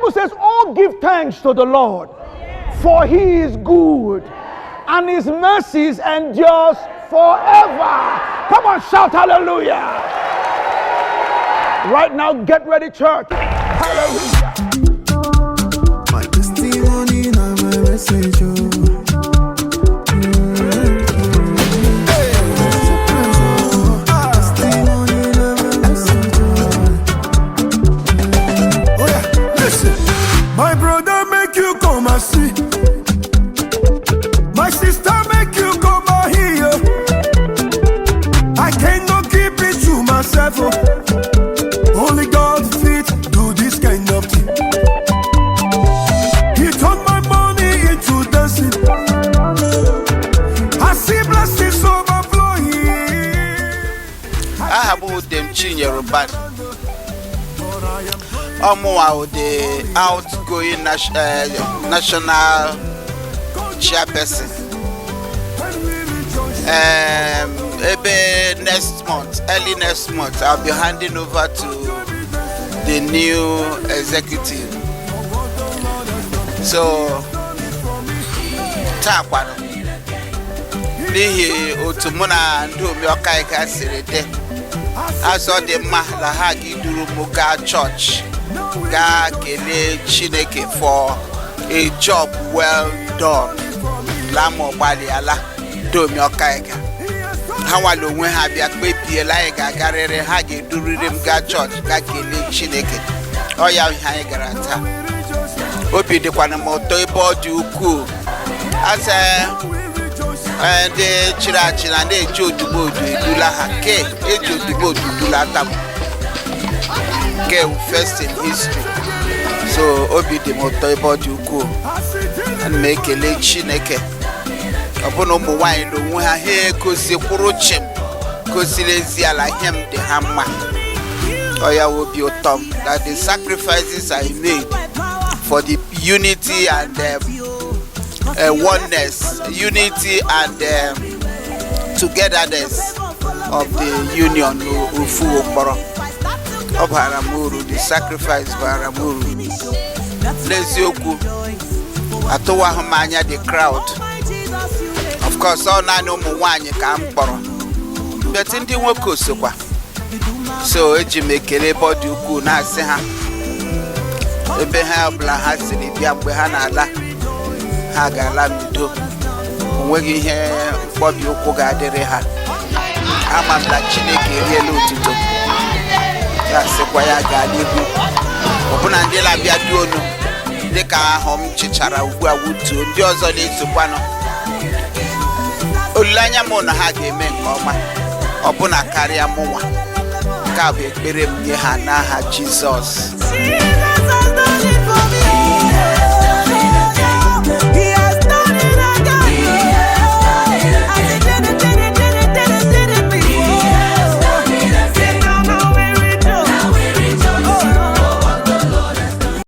Bible says, "Oh, give thanks to the Lord, for he is good, and his mercies endures forever." Come on, shout hallelujah. Right now, get ready, church. Hallelujah. My testimony now my message, oh. Testimony now my message, oh. Oh yeah, listen. My brother make you come and see. My sister make you come and hear. I cannot keep it to myself, oh. Only God fit do this kind of thing. He turned my money into dancing. I see blessings overflowing. Aha bụ Udem Chinyere Ụban. Ọmụwa the outgoing national chairperson. Ebe next month, early next month, I'll be handing over to the new executive. So taa kwanụ, n'ihi otu mụ na ndị omeọkaika siri dị, azọ dị mma na ha ga-eduru m gaa chọọchị gaa kelee Chineke for a job well done. Lama ọgbalịala ndị omeọkaika ha nwale onwe ha bịa kpebiela anyị ga-agarịrị, ha ga-edurịrị m gaa chọọchị gaa kelee Chineke. Ọ ya ihe anyị gara taa. Obi dịkwana m ụtọ ebe ọ dị ukwuu. Asị ndị chịrị achị na na-eji odumodu edula ha ke eji odumodu dulata m ke first in history. So obi dị m ụtọ ebe ọ dị ukwuu. Ana m ekele Chineke, ọbụna ụmụ nwanyị na onwe ha, ha egosi kwụrụ chịm gosiri ezi ala ihe m dị ha mma. Ọ ya wụ obi ụtọ m that the sacrifices I made for the unity and oneness, unity and togetherness of the union ofu okporo, ọ bara m uru. The sacrifice bara m uru n'eziokwu. Atụwaghị m anya the crowd. Of course, ọ naanị ụmụ nwanyị ka m kpọrọ, but ndị nwoke sokwa. So eji m ekele ebe ọ dị ukwuu na-asị ha, ebe ha ọbụla ha siri bịa, mgbe ha na-ala, ha ga-ala n'udo. Onweghị ihe mkpọbi ụkwụ ga-adịrị ha. Ama m na Chineke eriela otuto ya, sịkwa ya gaa n'ihu. Ọbụna ndị na-abịa duonu dịka ahụ m chịchara ugbu a wutuo, ndị ọzọ na-esokwanụ, olileanya m na ha ga-eme nke ọma ọbụna karịa mụnwa. Nke a bụ ekpere m nye ha n'aha Jizọs. Jesus.